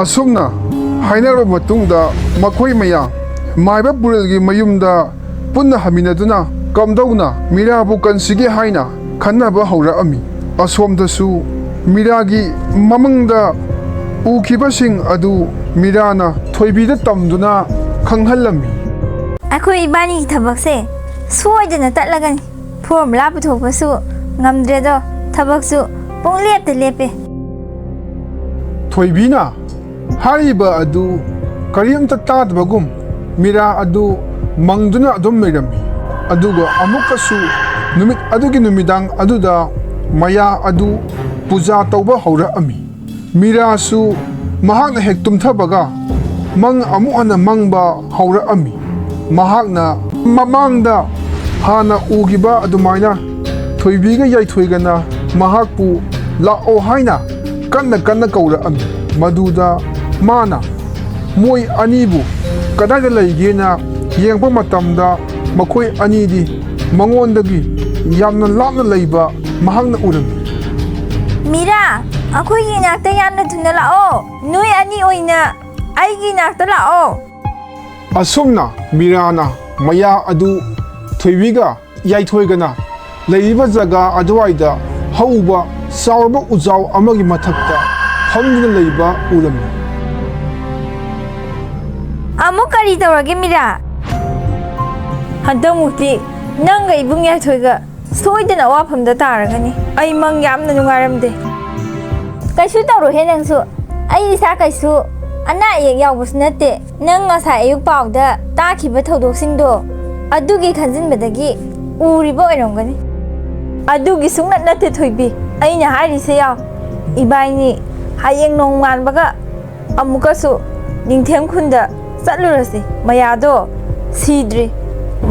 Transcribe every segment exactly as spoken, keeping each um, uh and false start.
ꯑꯁꯨꯝꯅ ꯍꯥꯏꯅꯔꯕ ꯃꯇꯨꯡꯗ ꯃꯈꯣꯏ ꯃꯌꯥꯝ ꯃꯥꯏꯕ ꯄꯨꯔꯦꯜꯒꯤ ꯃꯌꯨꯝꯗ ꯄꯨꯟꯅ ꯍꯟꯃꯤꯟꯅꯗꯨꯅ ꯀꯝꯗꯧꯅ ꯃꯤꯔꯥꯕꯨ ꯀꯟꯁꯤꯒꯦ ꯍꯥꯏꯅ ꯈꯟꯅꯕ ꯍꯧꯔꯛꯑꯝꯃꯤ꯫ ꯑꯁꯣꯝꯗꯁꯨ ꯃꯤꯔꯥꯒꯤ ꯃꯃꯪꯗ ꯎꯈꯤꯕꯁꯤꯡ ꯑꯗꯨ ꯃꯤꯔꯥꯅ ꯊꯣꯏꯕꯤꯗ ꯇꯝꯗꯨꯅ ꯈꯪꯍꯜꯂꯝꯃꯤ꯫ ꯑꯩꯈꯣꯏ ꯏꯕꯥꯅꯤꯒꯤ ꯊꯕꯛꯁꯦ ꯁꯣꯏꯗꯅ ꯇꯠꯂꯒꯅꯤ꯫ ꯐꯣꯔꯃꯨꯂꯥ ꯄꯨꯊꯣꯛꯄꯁꯨ ꯉꯝꯗ꯭ꯔꯦꯗꯣ, ꯊꯕꯛꯁꯨ ꯄꯨꯡ ꯂꯦꯞꯇ ꯂꯦꯞꯄꯦ꯫ ꯊꯣꯏꯕꯤꯅ ꯍꯥꯏꯔꯤꯕ ꯑꯗꯨ ꯀꯔꯤꯝꯇ ꯇꯥꯗꯕꯒꯨꯝ ꯃꯤꯔꯥ ꯑꯗꯨ ꯃꯪꯗꯨꯅ ꯑꯗꯨꯝ ꯂꯩꯔꯝꯃꯤ꯫ ꯑꯗꯨꯒ ꯑꯃꯨꯛꯀꯁꯨ ꯅꯨꯃꯤꯠ ꯑꯗꯨꯒꯤ ꯅꯨꯃꯤꯗꯥꯡ ꯑꯗꯨꯗ ꯃꯌꯥ ꯑꯗꯨ ꯄꯨꯖꯥ ꯇꯧꯕ ꯍꯧꯔꯛꯑꯝꯃꯤ꯫ ꯃꯤꯔꯥꯁꯨ ꯃꯍꯥꯛꯅ ꯍꯦꯛ ꯇꯨꯝꯊꯕꯒ ꯃꯪ ꯑꯃꯨꯛ ꯍꯟꯅ ꯃꯪꯕ ꯍꯧꯔꯛꯑꯝꯃꯤ꯫ ꯃꯍꯥꯛꯅ ꯃꯃꯥꯡꯗ ꯍꯥꯟꯅ ꯎꯈꯤꯕ ꯑꯗꯨꯃꯥꯏꯅ ꯊꯣꯏꯕꯤꯒ ꯌꯥꯏꯊꯣꯏꯒꯅ ꯃꯍꯥꯛꯄꯨ ꯂꯥꯛꯑꯣ ꯍꯥꯏꯅ ꯀꯟꯅ ꯀꯟꯅ ꯀꯧꯔꯛꯑꯝꯃꯤ꯫ ꯃꯗꯨꯗ ꯃꯥꯅ ꯃꯣꯏ ꯑꯅꯤꯕꯨ ꯀꯗꯥꯏꯗ ꯂꯩꯒꯦꯅ ꯌꯦꯡꯕ ꯃꯇꯝꯗ ꯃꯈꯣꯏ ꯑꯅꯤꯗꯤ ꯃꯉꯣꯟꯗꯒꯤ ꯌꯥꯝꯅ ꯂꯥꯞꯅ ꯂꯩꯕ ꯃꯍꯥꯛꯅ ꯎꯔꯝꯃꯤ꯫ ꯃꯤꯔꯥ, ꯑꯩꯈꯣꯏꯒꯤ ꯏꯅꯥꯛꯇ ꯌꯥꯝꯅ ꯊꯨꯅ ꯂꯥꯛꯑꯣ꯫ ꯅꯣꯏ ꯑꯅꯤ ꯑꯣꯏꯅ ꯑꯩꯒꯤ ꯏꯅꯥꯛꯇ ꯂꯥꯛꯑꯣ꯫ ꯑꯁꯨꯝꯅ ꯃꯤꯔꯥꯅ ꯃꯌꯥ ꯑꯗꯨ ꯊꯣꯏꯕꯤꯒ ꯌꯥꯏꯊꯣꯏꯒꯅ ꯂꯩꯔꯤꯕ ꯖꯒꯥ ꯑꯗꯨꯋꯥꯏꯗ ꯍꯧꯕ ꯆꯥꯎꯔꯕ ꯎꯖꯥꯎ ꯑꯃꯒꯤ ꯃꯊꯛꯇ ꯐꯝꯗꯨꯅ ꯂꯩꯕ ꯎꯔꯝꯃꯤ꯫ ꯑꯃꯨꯛ ꯀꯔꯤ ꯇꯧꯔꯒꯦ ꯃꯤꯔꯥ? ꯍꯟꯗꯛꯃꯨꯛꯇꯤ ꯅꯪꯒ ꯏꯕꯨꯡ ꯌꯥꯏꯊꯣꯏꯒ ꯁꯣꯏꯗꯅ ꯑꯋꯥꯐꯝꯗ ꯇꯥꯔꯒꯅꯤ꯫ ꯑꯩ ꯃꯪ ꯌꯥꯝꯅ ꯅꯨꯡꯉꯥꯏꯔꯝꯗꯦ꯫ ꯀꯩꯁꯨ ꯇꯧꯔꯣꯏꯍꯦ ꯅꯪꯁꯨ꯫ ꯑꯩ ꯏꯁꯥ ꯀꯩꯁꯨ ꯑꯅꯥ ꯑꯌꯦꯛ ꯌꯥꯎꯕꯁꯨ ꯅꯠꯇꯦ꯫ ꯅꯪ ꯉꯁꯥꯏ ꯑꯌꯨꯛ ꯄꯥꯎꯗ ꯇꯥꯈꯤꯕ ꯊꯧꯗꯣꯛꯁꯤꯡꯗꯣ ꯑꯗꯨꯒꯤ ꯈꯟꯖꯤꯟꯕꯗꯒꯤ ꯎꯔꯤꯕ ꯑꯣꯏꯔꯝꯒꯅꯤ꯫ ꯑꯗꯨꯒꯤ ꯁꯨꯡꯅꯠ ꯅꯠꯇꯦ ꯊꯣꯏꯕꯤ꯫ ꯑꯩꯅ ꯍꯥꯏꯔꯤꯁꯦ ꯌꯥꯎ꯫ ꯏꯕꯥꯏꯅꯤ ꯍꯌꯦꯡ ꯅꯣꯡꯉꯥꯟꯕꯒ ꯑꯃꯨꯛꯀꯁꯨ ꯅꯤꯡꯊꯦꯝ ꯈꯨꯟꯗ ꯆꯠꯂꯨꯔꯁꯤ꯫ ꯃꯌꯥꯗꯣ ꯁꯤꯗ꯭ꯔꯤ꯫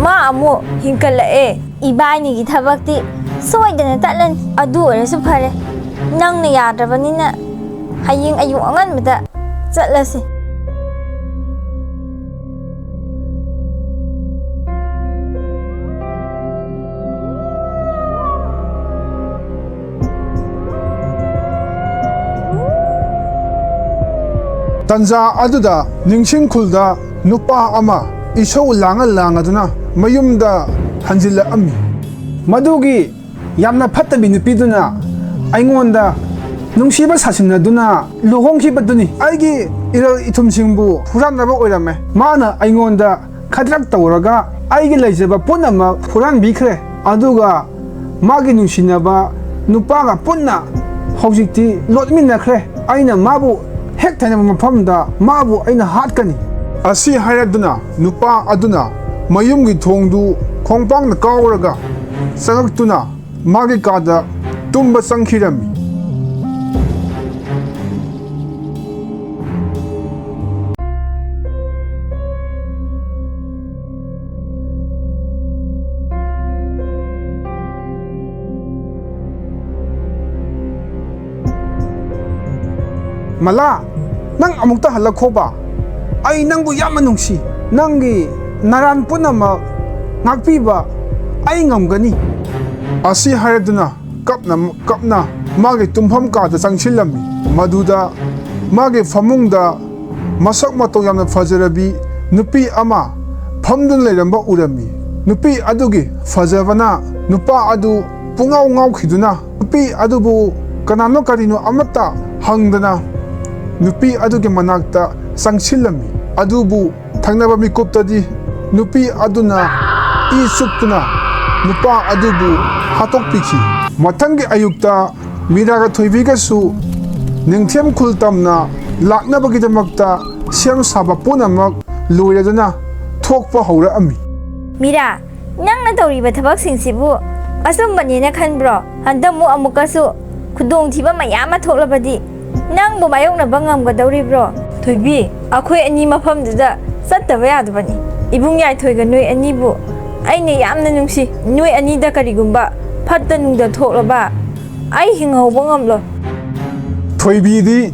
ꯃꯥ ꯑꯃꯨꯛ ꯍꯤꯡꯀꯠꯂꯛꯑꯦ꯫ ꯏꯕꯥꯏꯅꯤꯒꯤ ꯊꯕꯛꯇꯤ ꯁꯣꯏꯗꯅ ꯇꯠꯂꯅꯤ꯫ ꯑꯗꯨ ꯑꯣꯏꯔꯁꯨ ꯐꯔꯦ, ꯅꯪꯅ ꯌꯥꯗ꯭ꯔꯕꯅꯤꯅ ꯍꯌꯦꯡ ꯑꯌꯨꯛ ꯑꯉꯟꯕꯗ ꯆꯠꯂꯁꯤ꯫ ꯇꯟꯖꯥ ꯑꯗꯨꯗ ꯅꯤꯡꯁꯤꯡ ꯈꯨꯜꯗ ꯅꯨꯄꯥ ꯑꯃ ꯏꯁꯧ ꯂꯥꯡꯉ ꯂꯥꯡꯉꯗꯨꯅ ꯃꯌꯨꯝꯗ ꯍꯟꯖꯤꯜꯂꯛꯑꯝꯃꯤ꯫ ꯃꯗꯨꯒꯤ ꯌꯥꯝꯅ ꯐꯠꯇꯕꯤ ꯅꯨꯄꯤꯗꯨꯅ ꯑꯩꯉꯣꯟꯗ ꯅꯨꯡꯁꯤꯕ ꯁꯥꯁꯤꯟꯅꯗꯨꯅ ꯂꯨꯍꯣꯡꯈꯤꯕꯗꯨꯅꯤ꯫ ꯑꯩꯒꯤ ꯏꯔꯜ ꯏꯊꯨꯝꯁꯤꯡꯕꯨ ꯍꯨꯔꯥꯟꯅꯕ ꯑꯣꯏꯔꯝꯃꯦ꯫ ꯃꯥꯅ ꯑꯩꯉꯣꯟꯗ ꯈꯗ꯭ꯔꯛ ꯇꯧꯔꯒ ꯑꯩꯒꯤ ꯂꯩꯖꯕ ꯄꯨꯝꯅꯃꯛ ꯍꯨꯔꯥꯟꯕꯤꯈ꯭ꯔꯦ꯫ ꯑꯗꯨꯒ ꯃꯥꯒꯤ ꯅꯨꯡꯁꯤꯅꯕ ꯅꯨꯄꯥꯒ ꯄꯨꯟꯅ ꯍꯧꯖꯤꯛꯇꯤ ꯂꯣꯠꯃꯤꯟꯅꯈ꯭ꯔꯦ꯫ ꯑꯩꯅ ꯃꯥꯕꯨ ꯍꯦꯛ ꯊꯦꯡꯅꯕ ꯃꯐꯝꯗ ꯃꯥꯕꯨ ꯑꯩꯅ ꯍꯥꯠꯀꯅꯤ꯫ ꯑꯁꯤ ꯍꯥꯏꯔꯗꯨꯅ ꯅꯨꯄꯥ ꯑꯗꯨꯅ ꯃꯌꯨꯝꯒꯤ ꯊꯣꯡꯗꯨ ꯈꯣꯡꯄꯥꯛꯅ ꯀꯥꯎꯔꯒ ꯆꯪꯉꯛꯇꯨꯅ ꯃꯥꯒꯤ ꯀꯥꯗ ꯇꯨꯝꯕ ꯆꯪꯈꯤꯔꯝꯃꯤ꯫ ꯃꯂꯥ, ꯅꯪ ꯑꯃꯨꯛꯇ ꯍꯜꯂꯛꯈꯣꯕ꯫ ꯑꯩ ꯅꯪꯕꯨ ꯌꯥꯝꯅ ꯅꯨꯡꯁꯤ꯫ ꯅꯪꯒꯤ ꯅꯔꯥꯟ ꯄꯨꯝꯅꯃꯛ ꯉꯥꯛꯄꯤꯕ ꯑꯩ ꯉꯝꯒꯅꯤ꯫ ꯑꯁꯤ ꯍꯥꯏꯔꯗꯨꯅ ꯀꯞꯅ ꯀꯞꯅ ꯃꯥꯒꯤ ꯇꯨꯝꯐꯝ ꯀꯥꯗ ꯆꯪꯁꯤꯜꯂꯝꯃꯤ꯫ ꯃꯗꯨꯗ ꯃꯥꯒꯤ ꯐꯃꯨꯡꯗ ꯃꯁꯛ ꯃꯇꯧ ꯌꯥꯝꯅ ꯐꯖꯔꯕꯤ ꯅꯨꯄꯤ ꯑꯃ ꯐꯝꯗꯨꯅ ꯂꯩꯔꯝꯕ ꯎꯔꯝꯃꯤ꯫ ꯅꯨꯄꯤ ꯑꯗꯨꯒꯤ ꯐꯖꯕꯅ ꯅꯨꯄꯥ ꯑꯗꯨ ꯄꯨꯡꯉꯥꯎ ꯉꯥꯎꯈꯤꯗꯨꯅ ꯅꯨꯄꯤ ꯑꯗꯨꯕꯨ ꯀꯅꯥꯅꯣ ꯀꯔꯤꯅꯣ ꯑꯃꯠꯇ ꯍꯪꯗꯅ ꯅꯨꯄꯤ ꯑꯗꯨꯒꯤ ꯃꯅꯥꯛꯇ ꯆꯪꯁꯤꯜꯂꯝꯃꯤ꯫ ꯑꯗꯨꯕꯨ ꯊꯪꯅꯕ ꯃꯤꯀꯨꯞꯇꯗꯤ ꯅꯨꯄꯤ ꯑꯗꯨꯅ ꯏ ꯆꯨꯞꯇꯨꯅ ꯅꯨꯄꯥ ꯑꯗꯨꯕꯨ ꯍꯥꯠꯇꯣꯛꯄꯤꯈꯤ꯫ ꯃꯊꯪꯒꯤ ꯑꯌꯨꯛꯇ ꯃꯤꯔꯥꯒ ꯊꯣꯏꯕꯤꯒꯁꯨ ꯅꯤꯡꯊꯦꯝ ꯈꯨꯜ ꯇꯝꯅ ꯂꯥꯛꯅꯕꯒꯤꯗꯃꯛꯇ ꯁꯦꯝ ꯁꯥꯕ ꯄꯨꯝꯅꯃꯛ ꯂꯣꯏꯔꯗꯨꯅ ꯊꯣꯛꯄ ꯍꯧꯔꯛꯑꯝꯃꯤ꯫ ꯃꯤꯔꯥ, ꯅꯪꯅ ꯇꯧꯔꯤꯕ ꯊꯕꯛꯁꯤꯡꯁꯤꯕꯨ ꯑꯆꯨꯝꯕꯅꯦꯅ ꯈꯟꯕ꯭ꯔꯣ? ꯍꯟꯗꯛꯃꯨꯛ ꯑꯃꯨꯛꯀꯁꯨ ꯈꯨꯗꯣꯡꯊꯤꯕ ꯃꯌꯥꯝ ꯑꯃ ꯊꯣꯛꯂꯕꯗꯤ ꯅꯪꯕꯨ ꯃꯥꯌꯣꯛꯅꯕ ꯉꯝꯒꯗꯧꯔꯤꯕ꯭ꯔꯣ? ꯊꯣꯏꯕꯤ, ꯑꯩꯈꯣꯏ ꯑꯅꯤ ꯃꯐꯝꯗꯨꯗ ꯆꯠꯇꯕ ꯌꯥꯗꯕꯅꯤ꯫ ꯏꯕꯨꯡ ꯌꯥꯏꯊꯣꯏꯒ ꯅꯣꯏ ꯑꯅꯤꯕꯨ ꯑꯩꯅ ꯌꯥꯝꯅ ꯅꯨꯡꯁꯤ꯫ ꯅꯣꯏ ꯑꯅꯤꯗ ꯀꯔꯤꯒꯨꯝꯕ ꯐꯠꯇ ꯅꯨꯡꯗ ꯊꯣꯛꯂꯕ ꯑꯩ ꯍꯤꯡꯍꯧꯕ ꯉꯝꯂꯣꯏ꯫ ꯊꯣꯏꯕꯤꯗꯤ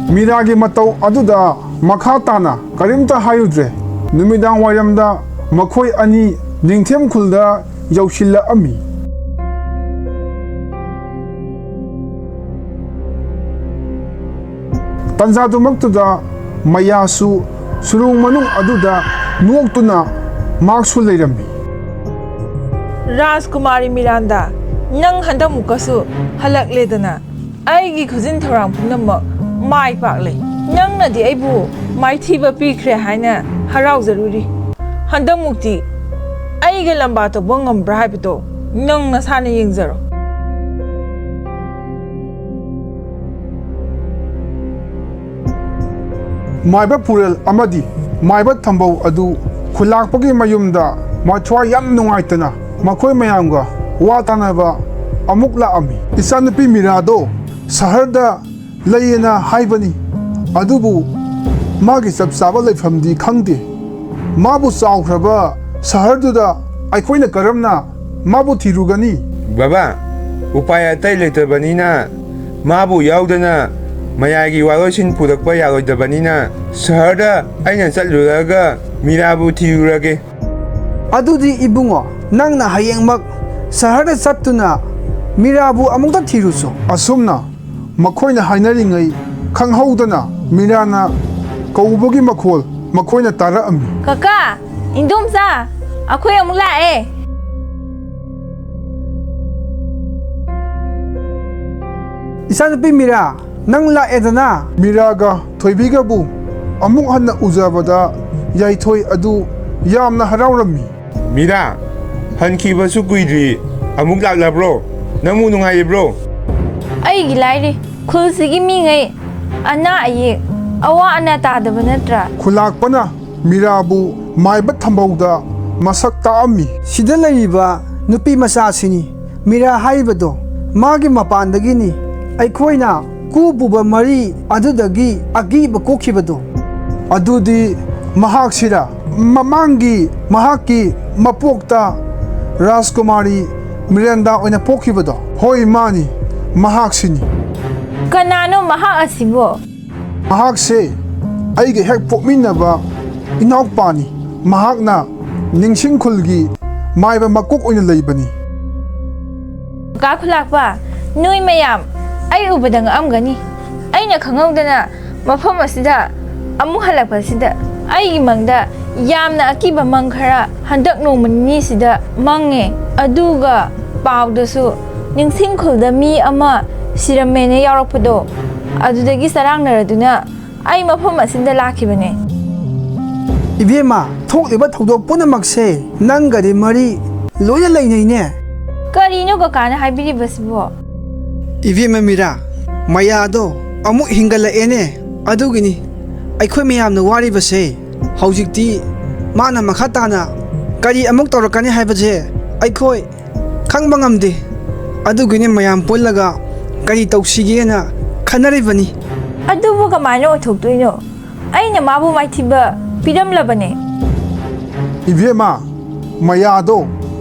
ꯃꯤꯔꯥꯒꯤ ꯃꯇꯧ ꯑꯗꯨꯗ ꯃꯈꯥ ꯇꯥꯅ ꯀꯔꯤꯝꯇ ꯍꯥꯏꯔꯨꯗ꯭ꯔꯦ꯫ ꯅꯨꯃꯤꯗꯥꯡ ꯋꯥꯏꯔꯝꯗ ꯃꯈꯣꯏ ꯑꯅꯤ ꯅꯤꯡꯊꯦꯝ ꯈꯨꯜꯗ ꯌꯧꯁꯤꯜꯂꯛꯑꯝꯃꯤ꯫ ꯇꯟꯖꯥꯗꯨꯃꯛꯇꯨꯗ ꯃꯌꯥꯁꯨ ꯁꯨꯔꯨꯡ ꯃꯅꯨꯡ ꯑꯗꯨꯗ ꯅꯣꯛꯇꯨꯅ ꯃꯍꯥꯛꯁꯨ ꯂꯩꯔꯝꯃꯤ꯫ ꯔꯥꯖꯀꯨꯃꯥꯔꯤ ꯃꯤꯔꯥꯟꯗꯥ, ꯅꯪ ꯍꯟꯗꯛꯃꯨꯛꯀꯁꯨ ꯍꯜꯂꯛꯂꯦꯗꯅ꯫ ꯑꯩꯒꯤ ꯈꯨꯖꯤꯟ ꯊꯧꯔꯥꯡ ꯄꯨꯝꯅꯃꯛ ꯃꯥꯏ ꯄꯥꯛꯂꯦ꯫ ꯅꯪꯅꯗꯤ ꯑꯩꯕꯨ ꯃꯥꯏꯊꯤꯕ ꯄꯤꯈ꯭ꯔꯦ ꯍꯥꯏꯅ ꯍꯔꯥꯎꯖꯔꯨꯔꯤ꯫ ꯍꯟꯗꯛꯃꯨꯛꯇꯤ ꯑꯩꯒ ꯂꯝꯕꯥ ꯇꯧꯕ ꯉꯝꯕ꯭ꯔꯥ ꯍꯥꯏꯕꯗꯣ ꯅꯪ ꯅꯁꯥꯅ ꯌꯦꯡꯖꯔꯣ꯫ ꯃꯥꯏꯕ ꯄꯨꯔꯦꯜ ꯑꯃꯗꯤ ꯃꯥꯏꯕ ꯊꯝꯕꯧ ꯑꯗꯨ ꯈꯨꯂꯥꯛꯄꯒꯤ ꯃꯌꯨꯝꯗ ꯃꯊ꯭ꯋꯥꯏ ꯌꯥꯝ ꯅꯨꯡꯉꯥꯏꯇꯅ ꯃꯈꯣꯏ ꯃꯌꯥꯝꯒ ꯋꯥ ꯇꯥꯅꯕ ꯑꯃꯨꯛ ꯂꯥꯛꯑꯝꯃꯤ꯫ "ꯏꯆꯥꯅꯨꯄꯤ ꯃꯤꯔꯥꯗꯣ ꯁꯍꯔꯗ ꯂꯩꯌꯦꯅ ꯍꯥꯏꯕꯅꯤ, ꯑꯗꯨꯕꯨ ꯃꯥꯒꯤ ꯆꯞ ꯆꯥꯕ ꯂꯩꯐꯝꯗꯤ ꯈꯪꯗꯦ꯫ ꯃꯥꯕꯨ ꯆꯥꯎꯈ꯭ꯔꯕ ꯁꯍꯔꯗꯨꯗ ꯑꯩꯈꯣꯏꯅ ꯀꯔꯝꯅ ꯃꯥꯕꯨ ꯊꯤꯔꯨꯒꯅꯤ?" "ꯕꯕꯥ, ꯎꯄꯥꯏ ꯑꯇꯩ ꯂꯩꯇꯕꯅꯤꯅ, ꯃꯥꯕꯨ ꯌꯥꯎꯗꯅ ꯃꯌꯥꯏꯒꯤ ꯋꯥꯔꯣꯏꯁꯤꯟ ꯄꯨꯔꯛꯄ ꯌꯥꯔꯣꯏꯗꯕꯅꯤꯅ, ꯁꯍꯔꯗ ꯑꯩꯅ ꯆꯠꯂꯨꯔꯒ ꯃꯤꯔꯥꯕꯨ ꯊꯤꯔꯨꯔꯒꯦ꯫" "ꯑꯗꯨꯗꯤ ꯏꯕꯨꯡꯉꯣ, ꯅꯪꯅ ꯍꯌꯦꯡꯃꯛ ꯁꯍꯔꯗ ꯆꯠꯇꯨꯅ ꯃꯤꯔꯥꯕꯨ ꯑꯃꯨꯛꯇ ꯊꯤꯔꯨꯆꯣ꯫" ꯑꯁꯨꯝꯅ ꯃꯈꯣꯏꯅ ꯍꯥꯏꯅꯔꯤꯉꯩ ꯈꯪꯍꯧꯗꯅ ꯃꯤꯔꯥꯅ ꯀꯧꯕꯒꯤ ꯃꯈꯣꯜ ꯃꯈꯣꯏꯅ ꯇꯥꯔꯛꯑꯝꯃꯤ꯫ "ꯀꯀꯥ, ꯏꯟꯗꯣꯝꯆꯥ, ꯑꯩꯈꯣꯏ ꯑꯃꯨꯛ ꯂꯥꯛꯑꯦ꯫" "ꯏꯆꯥꯅꯨꯄꯤ ꯃꯤꯔꯥ, ꯅꯪ ꯂꯥꯛꯑꯦꯗꯅ?" ꯃꯤꯔꯥꯒ ꯊꯣꯏꯕꯤꯒꯕꯨ ꯑꯃꯨꯛ ꯍꯟꯅ ꯎꯖꯕꯗ ꯌꯥꯏꯊꯣꯏ ꯑꯗꯨ ꯌꯥꯝꯅ ꯍꯔꯥꯎꯔꯝꯃꯤ꯫ "ꯃꯤꯔꯥ, ꯍꯟꯈꯤꯕꯁꯨ ꯀꯨꯏꯗ꯭ꯔꯤ, ꯑꯃꯨꯛ ꯂꯥꯛꯂꯕ꯭ꯔꯣ? ꯅꯪꯕꯨ ꯅꯨꯡꯉꯥꯏꯔꯤꯕ꯭ꯔꯣ?" "ꯑꯩꯒꯤ ꯂꯥꯏꯔꯤ, ꯈꯨꯜꯁꯤꯒꯤ ꯃꯤꯉꯩ ꯑꯅꯥ ꯑꯌꯦꯛ, ꯑꯋꯥ ꯑꯅꯥ ꯇꯥꯗꯕ ꯅꯠꯇ꯭ꯔꯥ?" ꯈꯨꯂꯥꯛꯄꯅ ꯃꯤꯔꯥꯕꯨ ꯃꯥꯏꯕ ꯊꯝꯕꯧꯗ ꯃꯁꯛ ꯇꯥꯛꯑꯝꯃꯤ꯫ "ꯁꯤꯗ ꯂꯩꯔꯤꯕ ꯅꯨꯄꯤ ꯃꯆꯥꯁꯤꯅꯤ ꯃꯤꯔꯥ ꯍꯥꯏꯔꯤꯕꯗꯣ, ꯃꯥꯒꯤ ꯃꯄꯥꯟꯗꯒꯤꯅꯤ ꯑꯩꯈꯣꯏꯅ ꯀꯨ ꯄꯨꯕ ꯃꯔꯤ ꯑꯗꯨꯗꯒꯤ ꯑꯀꯤꯕ ꯀꯣꯛꯈꯤꯕꯗꯣ꯫" "ꯑꯗꯨꯗꯤ ꯃꯍꯥꯛꯁꯤꯔꯥ? ꯃꯃꯥꯡꯒꯤ ꯃꯍꯥꯛꯀꯤ ꯃꯄꯣꯛꯇ ꯔꯥꯖꯀꯨꯃꯥꯔꯤ ꯃꯤꯔꯦꯟꯗꯥ ꯑꯣꯏꯅ ꯄꯣꯛꯈꯤꯕꯗꯣ?" "ꯍꯣꯏ, ꯃꯥꯅꯤ, ꯃꯍꯥꯛꯁꯤꯅꯤ꯫" "ꯀꯅꯥꯅꯣ ꯃꯍꯥꯛ ꯑꯁꯤꯕꯣ?" "ꯃꯍꯥꯛꯁꯦ ꯑꯩꯒ ꯍꯦꯛ ꯄꯣꯛꯃꯤꯟꯅꯕ ꯏꯅꯥꯎꯄꯥꯅꯤ꯫ ꯃꯍꯥꯛꯅ ꯅꯤꯡꯁꯤꯡ ꯈꯨꯜꯒꯤ ꯃꯥꯏꯕ ꯃꯀꯣꯛ ꯑꯣꯏꯅ ꯂꯩꯕꯅꯤ꯫" "ꯀꯥ ꯈꯨꯂꯥꯛꯄ, ꯅꯣꯏ ꯃꯌꯥꯝ ꯑꯩ ꯎꯕꯗ ꯉꯛꯑꯝꯒꯅꯤ꯫ ꯑꯩꯅ ꯈꯪꯍꯧꯗꯅ ꯃꯐꯝ ꯑꯁꯤꯗ ꯑꯃꯨꯛ ꯍꯜꯂꯛꯄꯁꯤꯗ ꯑꯩꯒꯤ ꯃꯪꯗ ꯌꯥꯝꯅ ꯑꯀꯤꯕ ꯃꯪ ꯈꯔ ꯍꯟꯗꯛ ꯅꯣꯡꯃ ꯅꯤꯅꯤꯁꯤꯗ ꯃꯪꯉꯦ꯫ ꯑꯗꯨꯒ ꯄꯥꯎꯗꯁꯨ ꯅꯤꯡꯁꯤꯡꯈꯨꯜꯗ ꯃꯤ ꯑꯃ ꯁꯤꯔꯝꯃꯦꯅ ꯌꯥꯎꯔꯛꯄꯗꯣ, ꯑꯗꯨꯗꯒꯤ ꯆꯔꯥꯡꯅꯔꯗꯨꯅ ꯑꯩ ꯃꯐꯝ ꯑꯁꯤꯗ ꯂꯥꯛꯈꯤꯕꯅꯦ꯫ ꯏꯕꯦꯝꯃ, ꯊꯣꯛꯂꯤꯕ ꯊꯧꯗꯣꯛ ꯄꯨꯝꯅꯃꯛꯁꯦ ꯅꯪꯒꯗꯤ ꯃꯔꯤ ꯂꯣꯏꯅ ꯂꯩꯅꯩꯅꯦ꯫ ꯀꯔꯤꯅꯣ ꯀꯀꯥꯅ ꯍꯥꯏꯕꯤꯔꯤꯕꯁꯤꯕꯣ? ꯏꯕꯦꯝꯃ ꯃꯤꯔꯥ, ꯃꯌꯥꯗꯣ ꯑꯃꯨꯛ ꯍꯤꯡꯒꯠꯂꯛꯑꯦꯅꯦ꯫ ꯑꯗꯨꯒꯤꯅꯤ ꯑꯩꯈꯣꯏ ꯃꯌꯥꯝꯅ ꯋꯥꯔꯤꯕꯁꯦ꯫ ꯍꯧꯖꯤꯛꯇꯤ ꯃꯥꯅ ꯃꯈꯥ ꯇꯥꯅ ꯀꯔꯤ ꯑꯃꯨꯛ ꯇꯧꯔꯛꯀꯅꯤ ꯍꯥꯏꯕꯁꯦ ꯑꯩꯈꯣꯏ ꯈꯪꯕ ꯉꯝꯗꯦ꯫ ꯑꯗꯨꯒꯤꯅꯤ ꯃꯌꯥꯝ ꯄꯨꯜꯂꯒ ꯀꯔꯤ ꯇꯧꯁꯤꯒꯦꯅ ꯈꯟꯅꯔꯤꯕꯅꯤ꯫ ꯑꯗꯨꯕꯨ ꯀꯃꯥꯏꯅ ꯑꯣꯏꯊꯣꯛꯇꯣꯏꯅꯣ? ꯑꯩꯅ ꯃꯥꯕꯨ ꯃꯥꯏꯊꯤꯕ ꯄꯤꯔꯝꯂꯕꯅꯦ꯫ ꯏꯕꯦꯝꯃ, ꯃꯌꯥꯗꯣ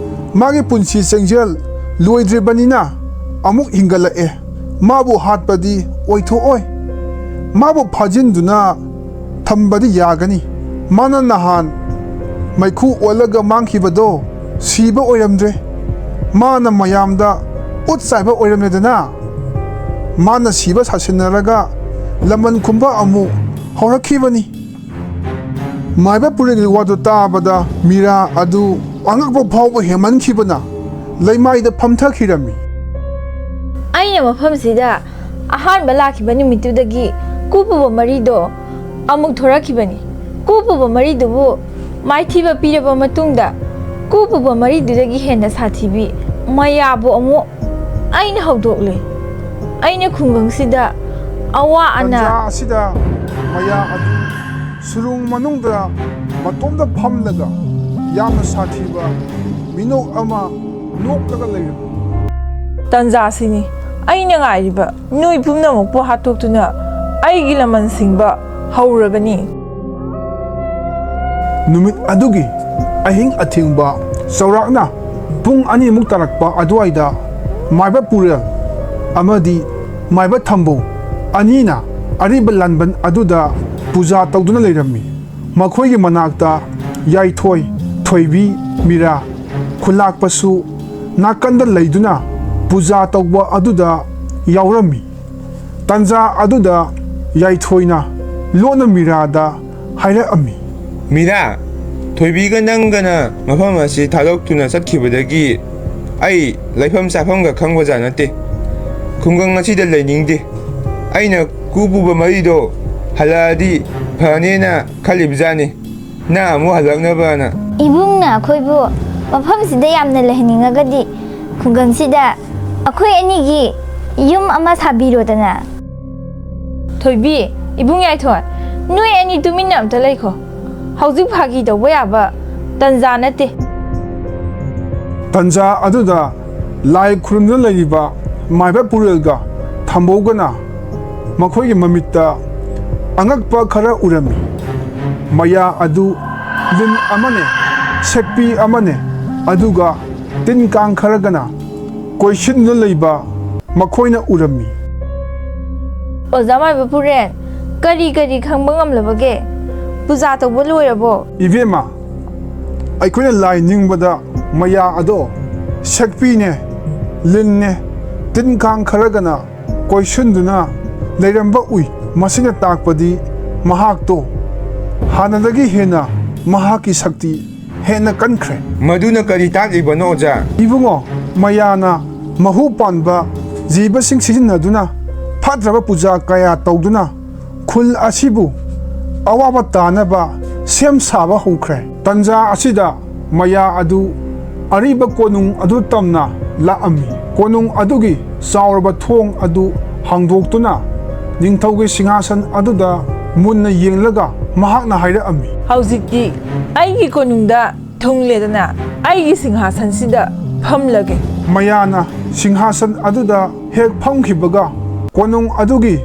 ꯃꯥꯒꯤ ꯄꯨꯟꯁꯤ ꯆꯦꯡꯖꯦꯜ ꯂꯣꯏꯗ꯭ꯔꯤꯕꯅꯤꯅ ꯑꯃꯨꯛ ꯍꯤꯡꯒꯠꯂꯛꯑꯦ꯫ ꯃꯥꯕꯨ ꯍꯥꯠꯄꯗꯤ ꯑꯣꯏꯊꯣꯛꯑꯣꯏ꯫ ꯃꯥꯕꯨ ꯐꯥꯖꯤꯟꯗꯨꯅ ꯊꯝꯕꯗꯤ ꯌꯥꯒꯅꯤ꯫ ꯃꯥꯅ ꯅꯍꯥꯟ ꯃꯩꯈꯨ ꯑꯣꯜꯂꯒ ꯃꯥꯡꯈꯤꯕꯗꯣ ꯁꯤꯕ ꯑꯣꯏꯔꯝꯗ꯭ꯔꯦ꯫ ꯃꯥꯅ ꯃꯌꯥꯝꯗ ꯎꯠ ꯆꯥꯏꯕ ꯑꯣꯏꯔꯝꯂꯦꯗꯅ꯫ ꯃꯥꯅ ꯁꯤꯕ ꯁꯥꯁꯤꯟꯅꯔꯒ ꯂꯃꯟ ꯈꯨꯝꯕ ꯑꯃꯨꯛ ꯍꯧꯔꯛꯈꯤꯕꯅꯤ꯫ ꯃꯥꯏꯕ ꯄꯨꯔꯦꯜꯒꯤ ꯋꯥꯗꯨ ꯇꯥꯕꯗ ꯃꯤꯔꯥ ꯑꯗꯨ ꯑꯉꯛꯄ ꯐꯥꯎꯕ ꯍꯦꯟꯃꯟꯈꯤꯕꯅ ꯂꯩꯃꯥꯏꯗ ꯐꯝꯊꯈꯤꯔꯝꯃꯤ꯫ ꯑꯩꯅ ꯃꯐꯝꯁꯤꯗ ꯑꯍꯥꯟꯕ ꯂꯥꯛꯈꯤꯕ ꯅꯨꯃꯤꯠꯇꯨꯗꯒꯤ ꯀꯨꯄꯨꯕ ꯃꯔꯤꯗꯣ ꯑꯃꯨꯛ ꯊꯣꯔꯛꯈꯤꯕꯅꯤ꯫ ꯀꯨꯄꯨꯕ ꯃꯔꯤꯗꯨꯕꯨ ꯃꯥꯏꯊꯤꯕ ꯄꯤꯔꯕ ꯃꯇꯨꯡꯗ ꯀꯨꯄꯨꯕ ꯃꯔꯤꯗꯨꯗꯒꯤ ꯍꯦꯟꯅ ꯁꯥꯊꯤꯕꯤ ꯃꯌꯥꯕꯨ ꯑꯃꯨꯛ ꯑꯩꯅ ꯍꯧꯗꯣꯛꯂꯦ꯫ ꯑꯩꯅ ꯈꯨꯡꯒꯪꯁꯤꯗ ꯑꯋꯥ ꯑꯅꯥ ꯇꯟꯖꯥ ꯑꯁꯤꯗ ꯃꯌꯥ ꯑꯗꯨ ꯁꯨꯔꯨꯡ ꯃꯅꯨꯡꯗ ꯃꯇꯣꯝꯇ ꯐꯝꯂꯒ ꯌꯥꯝꯅ ꯁꯥꯊꯤꯕ ꯃꯤꯅꯣꯛ ꯑꯃ ꯅꯣꯛꯂꯒ ꯂꯩꯔꯝꯃꯤ꯫ ꯇꯟꯖꯥꯁꯤꯅꯤ ꯑꯩꯅ ꯉꯥꯏꯔꯤꯕ꯫ ꯅꯣꯏ ꯄꯨꯝꯅꯃꯛꯄꯨ ꯍꯥꯠꯇꯣꯛꯇꯨꯅ ꯑꯩꯒꯤ ꯂꯃꯟ ꯁꯤꯡꯕ ꯍꯧꯔꯒꯅꯤ꯫ ꯅꯨꯃꯤꯠ ꯑꯗꯨꯒꯤ ꯑꯍꯤꯡ ꯑꯊꯦꯡꯕ ꯆꯥꯎꯔꯥꯛꯅ ꯄꯨꯡ ꯑꯅꯤꯃꯨꯛ ꯇꯥꯔꯛꯄ ꯑꯗꯨꯋꯥꯏꯗ ꯃꯥꯏꯕ ꯄꯨꯔꯦꯜ ꯑꯃꯗꯤ ꯃꯥꯏꯕ ꯊꯝꯕꯧ ꯑꯅꯤꯅ ꯑꯔꯤꯕ ꯂꯥꯟꯕꯟ ꯑꯗꯨꯗ ꯄꯨꯖꯥ ꯇꯧꯗꯨꯅ ꯂꯩꯔꯝꯃꯤ꯫ ꯃꯈꯣꯏꯒꯤ ꯃꯅꯥꯛꯇ ꯌꯥꯏꯊꯣꯏ, ꯊꯣꯏꯕꯤ, ꯃꯤꯔꯥ, ꯈꯨꯂꯥꯛꯄꯁꯨ ꯅꯥꯀꯟꯗ ꯂꯩꯗꯨꯅ ꯄꯨꯖꯥ ꯇꯧꯕ ꯑꯗꯨꯗ ꯌꯥꯎꯔꯝꯃꯤ꯫ ꯇꯟꯖꯥ ꯑꯗꯨꯗ ꯌꯥꯏꯊꯣꯏꯅ ꯂꯣꯟꯅ ꯃꯤꯔꯥꯗ ꯍꯥꯏꯔꯛꯑꯝꯃꯤ꯫ "ꯃꯤꯔꯥ, ꯊꯣꯏꯕꯤꯒ ꯅꯪꯒꯅ ꯃꯐꯝ ꯑꯁꯤ ꯊꯥꯗꯣꯛꯇꯨꯅ ꯆꯠꯈꯤꯕꯗꯒꯤ ꯑꯩ ꯂꯩꯐꯝ ꯆꯥꯐꯝꯒ ꯈꯪꯕꯖꯥꯠ ꯅꯠꯇꯦ꯫ ꯈꯨꯡꯒꯪ ꯑꯁꯤꯗ ꯂꯩꯅꯤꯡꯗꯦ꯫ ꯑꯩꯅ ꯀꯨ ꯄꯨꯕ ꯃꯔꯤꯗꯣ ꯍꯜꯂꯛꯑꯗꯤ ꯐꯅꯦꯅ ꯈꯜꯂꯤꯕꯖꯥꯠꯅꯤ꯫ ꯅꯪ ꯑꯃꯨꯛ ꯍꯜꯂꯛꯅꯕꯅ꯫" "ꯏꯕꯨꯡꯅ ꯑꯩꯈꯣꯏꯕꯨ ꯃꯐꯝꯁꯤꯗ ꯌꯥꯝꯅ ꯂꯩꯍꯟꯅꯤꯡꯉꯒꯗꯤ ꯈꯨꯡꯒꯪꯁꯤꯗ ꯑꯩꯈꯣꯏ ꯑꯅꯤꯒꯤ ꯌꯨꯝ ꯑꯃ ꯁꯥꯕꯤꯔꯣꯗꯅ꯫" "ꯊꯣꯏꯕꯤ, ꯏꯕꯨꯡ ꯌꯥꯏꯊꯣꯟ, ꯅꯣꯏ ꯑꯅꯤ ꯇꯨꯃꯤꯟꯅ ꯑꯝꯇ ꯂꯩꯈꯣ꯫ ꯍꯧꯖꯤꯛ ꯐꯥꯒꯤ ꯇꯧꯕ ꯌꯥꯕ ꯇꯟꯖꯥ ꯅꯠꯇꯦ꯫" ꯇꯟꯖꯥ ꯑꯗꯨꯗ ꯂꯥꯏ ꯈꯨꯔꯨꯝꯗꯨꯅ ꯂꯩꯔꯤꯕ ꯃꯥꯏꯕ ꯄꯨꯔꯦꯜꯒ ꯊꯝꯕꯧꯒꯅ ꯃꯈꯣꯏꯒꯤ ꯃꯃꯤꯠꯇ ꯑꯉꯛꯄ ꯈꯔ ꯎꯔꯝꯃꯤ꯫ ꯃꯌꯥ ꯑꯗꯨ ꯂꯤꯟ ꯑꯃꯅꯦ, ꯁꯦꯛꯄꯤ ꯑꯃꯅꯦ, ꯑꯗꯨꯒ ꯇꯤꯟ ꯀꯥꯡ ꯈꯔꯒꯅ ꯀꯣꯏꯁꯤꯟꯗꯨꯅ ꯂꯩꯕ ꯃꯈꯣꯏꯅ ꯎꯔꯝꯃꯤ꯫ "ꯑꯣꯖꯥ ꯃꯥꯏꯕ ꯄꯨꯔꯦꯜ, ꯀꯔꯤ ꯀꯔꯤ ꯈꯪꯕ ꯉꯝꯂꯕꯒꯦ? ꯄꯨꯖꯥ ꯇꯧꯕ ꯂꯣꯏꯔꯕꯣ?" "ꯏꯕꯦꯝꯃ, ꯑꯩꯈꯣꯏꯅ ꯂꯥꯏ ꯅꯤꯡꯕꯗ ꯃꯌꯥ ꯑꯗꯣ ꯁꯦꯛꯄꯤꯅꯦ, ꯂꯤꯟꯅꯦ, ꯇꯤꯟ ꯀꯥꯡ ꯈꯔꯒꯅ ꯀꯣꯏꯁꯤꯟꯗꯨꯅ ꯂꯩꯔꯝꯕ ꯎꯏ꯫ ꯃꯁꯤꯅ ꯇꯥꯛꯄꯗꯤ ꯃꯍꯥꯛꯇꯣ ꯍꯥꯟꯅꯗꯒꯤ ꯍꯦꯟꯅ ꯃꯍꯥꯛꯀꯤ ꯁꯛꯇꯤ ꯍꯦꯟꯅ ꯀꯟꯈ꯭ꯔꯦ꯫" "ꯃꯗꯨꯅ ꯀꯔꯤ ꯇꯥꯛꯂꯤꯕꯅꯣ, ꯑꯣꯖꯥ?" "ꯏꯕꯨꯡꯉꯣ, ꯃꯌꯥꯅ ꯃꯍꯨ ꯄꯥꯟꯕ ꯖꯤꯕꯁꯤꯡ ꯁꯤꯖꯤꯟꯅꯗꯨꯅ ꯐꯠꯇ꯭ꯔꯕ ꯄꯨꯖꯥ ꯀꯌꯥ ꯇꯧꯗꯨꯅ ꯈꯨꯜ ꯑꯁꯤꯕꯨ ꯑꯋꯥꯕ ꯇꯥꯅꯕ ꯁꯦꯝ ꯁꯥꯕ ꯍꯧꯈ꯭ꯔꯦ꯫" ꯇꯟꯖꯥ ꯑꯁꯤꯗ ꯃꯌꯥ ꯑꯗꯨ ꯑꯔꯤꯕ ꯀꯣꯅꯨꯡ ꯑꯗꯨ ꯇꯝꯅ ꯂꯥꯛꯑꯝꯃꯤ꯫ ꯀꯣꯅꯨꯡ ꯑꯗꯨꯒꯤ ꯆꯥꯎꯔꯕ ꯊꯣꯡ ꯑꯗꯨ ꯍꯥꯡꯗꯣꯛꯇꯨꯅ ꯅꯤꯡꯊꯧꯒꯤ ꯁꯤꯡꯍꯥꯁꯟ ꯑꯗꯨꯗ ꯃꯨꯟꯅ ꯌꯦꯡꯂꯒ ꯃꯍꯥꯛꯅ ꯍꯥꯏꯔꯛꯑꯝꯃꯤ꯫ "ꯍꯧꯖꯤꯛꯇꯤ ꯑꯩꯒꯤ ꯀꯣꯅꯨꯡꯗ ꯊꯨꯡꯂꯦꯗꯅ ꯑꯩꯒꯤ ꯁꯤꯡꯍꯥꯁꯟꯁꯤꯗ ꯐꯝꯂꯒꯦ꯫" ꯃꯌꯥꯅ ꯁꯤꯡꯍꯥꯁꯟ ꯑꯗꯨꯗ ꯍꯦꯛ ꯐꯝꯈꯤꯕꯒ ꯀꯣꯅꯨꯡ ꯑꯗꯨꯒꯤ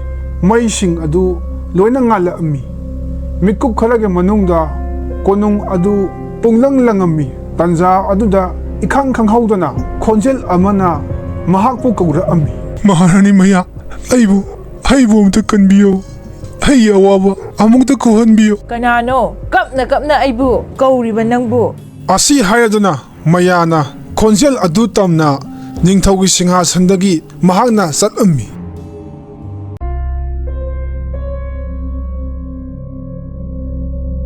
ꯃꯩꯁꯤꯡ ꯑꯗꯨ ꯂꯣꯏꯅ ꯉꯥꯜꯂꯛꯑꯝꯃꯤ꯫ ꯃꯤꯀꯨꯞ ꯈꯔꯒꯤ ꯃꯅꯨꯡꯗ ꯀꯣꯅꯨꯡ ꯑꯗꯨ ꯄꯨꯡꯂꯪ ꯂꯪꯉꯝꯃꯤ꯫ ꯇꯟꯖꯥ ꯑꯗꯨꯗ ꯏꯈꯪ ꯈꯪꯍꯧꯗꯅ ꯈꯣꯟꯖꯦꯜ ꯑꯃꯅ ꯃꯍꯥꯛꯄꯨ ꯀꯧꯔꯛꯑꯝꯃꯤ꯫ "ꯃꯍꯥꯔꯥꯅꯤ ꯃꯌꯥ, ꯑꯩꯕꯨ, ꯑꯩꯕꯨ ꯑꯃꯨꯛꯇ ꯀꯟꯕꯤꯌꯨ꯫ ꯑꯩꯒꯤ ꯑꯋꯥꯕ ꯑꯃꯨꯛꯇ ꯀꯣꯛꯍꯟꯕꯤꯌꯨ꯫" "ꯀꯅꯥꯅꯣ ꯀꯞꯅ ꯀꯞꯅ ꯑꯩꯕꯨ ꯀꯧꯔꯤꯕ ꯅꯪꯕꯨ?" ꯑꯁꯤ ꯍꯥꯏꯔꯗꯨꯅ ꯃꯌꯥꯅ ꯈꯣꯟꯖꯦꯜ ꯑꯗꯨ ꯇꯝꯅ ꯅꯤꯡꯊꯧꯒꯤ ꯁꯤꯡꯍꯥꯁꯟꯗꯒꯤ ꯃꯍꯥꯛꯅ ꯆꯠꯂꯝꯃꯤ꯫